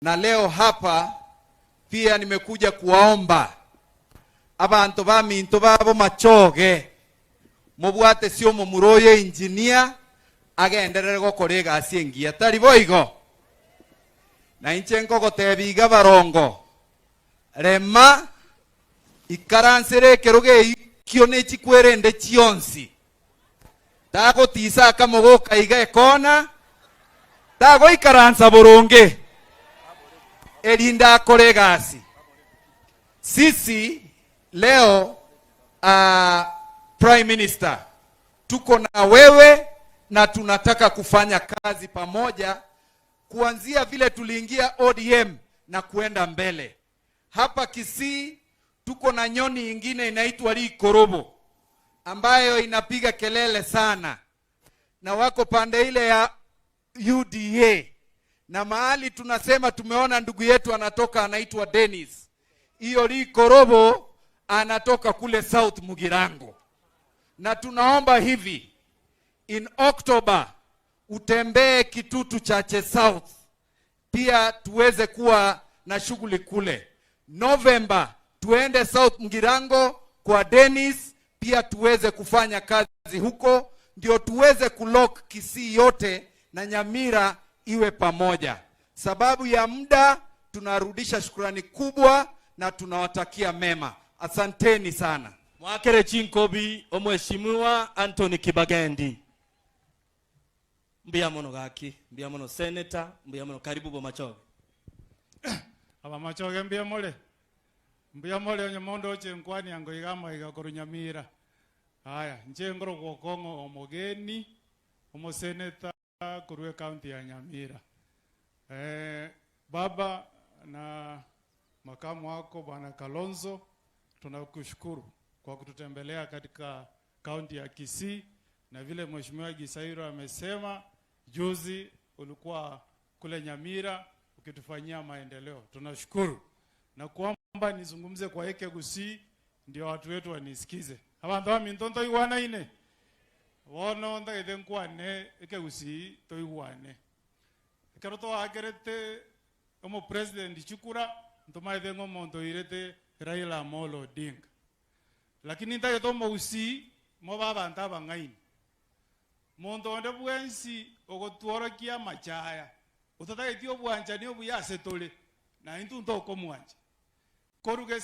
Na leo hapa pia nimekuja kuwaomba abanto baminto ba Bomachoge mobwate ase omomura oyo engineer agenderere gokora egasi engiya, tari boigo? Na inche nkogotebia iga barongo, rema, ikaransera ekerogo ekio ne chikwerende chionsi. Tagotisa akamogoka iga ekona, tagoikaransa boronge, erinde akore egasi. Sisi leo uh, Prime Minister, tuko na wewe na tunataka kufanya kazi pamoja kuanzia vile tuliingia ODM na kuenda mbele. Hapa Kisii tuko na nyoni ingine inaitwa Rikorobo ambayo inapiga kelele sana, na wako pande ile ya UDA na mahali tunasema tumeona ndugu yetu anatoka anaitwa Dennis. Hiyo Rikorobo anatoka kule South Mugirango, na tunaomba hivi in October utembee Kitutu Chache South pia tuweze kuwa na shughuli kule. November tuende South Mgirango kwa Dennis, pia tuweze kufanya kazi huko, ndio tuweze kulock Kisii yote na Nyamira iwe pamoja. Sababu ya muda, tunarudisha shukrani kubwa na tunawatakia mema. Asanteni sana. Mwakere chinkobi omweshimiwa Anthony Kibagendi. Mbuya mono gaki, mbuya mono senator, mbuya mono karibu Bomachoge. Abamachoge mbuya more, mbuya more onye mondoche nkwani ango iga amaiga korwa Nyamira. Aya, inche nkorokwa Okong'o Omogeni, omoseneta korwa ecounty ya Nyamira. Baba na makamu wako Bwana Kalonzo, tunakushukuru kwa kututembelea katika kaunti ya Kisii, na vile Mheshimiwa Gisairo amesema juzi ulikuwa kule Nyamira ukitufanyia maendeleo. Tunashukuru na kuomba nizungumze kwa Ekegusii ndio watu wetu wanisikize. Abanto baminto ntoigwanaine bono ntagete nkwane Ekegusii toigwane. Ekero twakerete omopresident chikura ntomaete ng'a omonto oirete Raila Amolo Odinga. Lakini ntagete omogusii mobe abanto abang'aini. Monto onde bwensi ogotworokia amachaya, otatageti obwanchani obuya ase tore, na intwe ntokomwancha. Koruga.